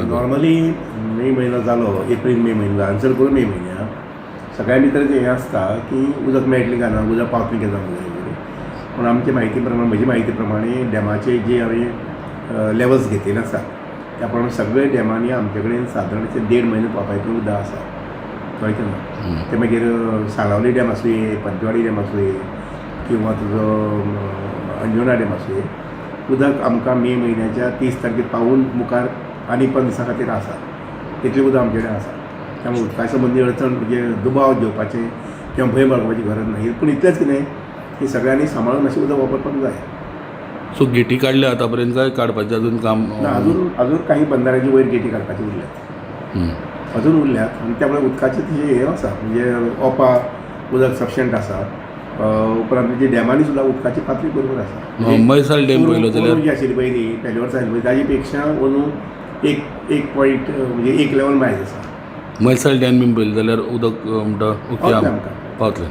Goa? Normally मे म्हयनो जालो, एप्रील मे म्हयनो जालो आनी चड करून मे म्हयन्याक सगळ्यां भितर जें हें आसता की उदक मेळटलें काय ना, उदक पावतलें केन्ना वगैरे. पूण आमचे म्हायती प्रमाणे, म्हजी म्हायती प्रमाणे डॅमाचे जे हांवें लेवल्स घेतिल्ले आसा त्या प्रमाणे सगळे डॅमांनी आमचे कडेन सादारण देड म्हयनो पावपा इतलें उदक आसा, कळ्ळें ना. ते मागीर साळावली डॅम आसुये, पंचवाडी डॅम आसुये किंवा तुजो अंजुना डॅम आसुये, उदक आमकां मे म्हयन्याच्या 30 तारखेर पावून मुखार आनी 15 दिसां खातीर आसा, तितलें उदक आमचे कडेन आसा. त्यामुळे उदका संबंदी अडचण म्हणजे दुबाव घेवपाचें किंवा भंय बाळगुपाची गरज ना. पूण इतलेंच कितें की सगळ्यांनी सांबाळून मातशें उदक वापरपाक जाय. सो गेटी काडल्या आतां पर्यंत काय काडपाचें अजून काम? ना, अजून अजून काही बंधाऱ्याची वयर गेटी काडपाची उरल्यात, अजून उरल्यात. आनी त्यामुळे उदकाचें तशें हें आसा, म्हणजे ओपा उदक सफिशंट आसा. उपरांत म्हणजे डॅमांनी सुद्दां उदकाची पातळी बरोबर आसा. म्हैसाळ डॅम पळयलो जाल्यार जी आशिल्ली पयलीं, पयल्या वर्सा आशिल्ली पळय, ताजी पेक्षा अंदू एक एक पॉयंट म्हणजे एक लेवल मायज आसा. म्हैसाळ डॅम बीन पळयलें जाल्यार उदक म्हणटा ओके पावतलें आमकां. पावतलें.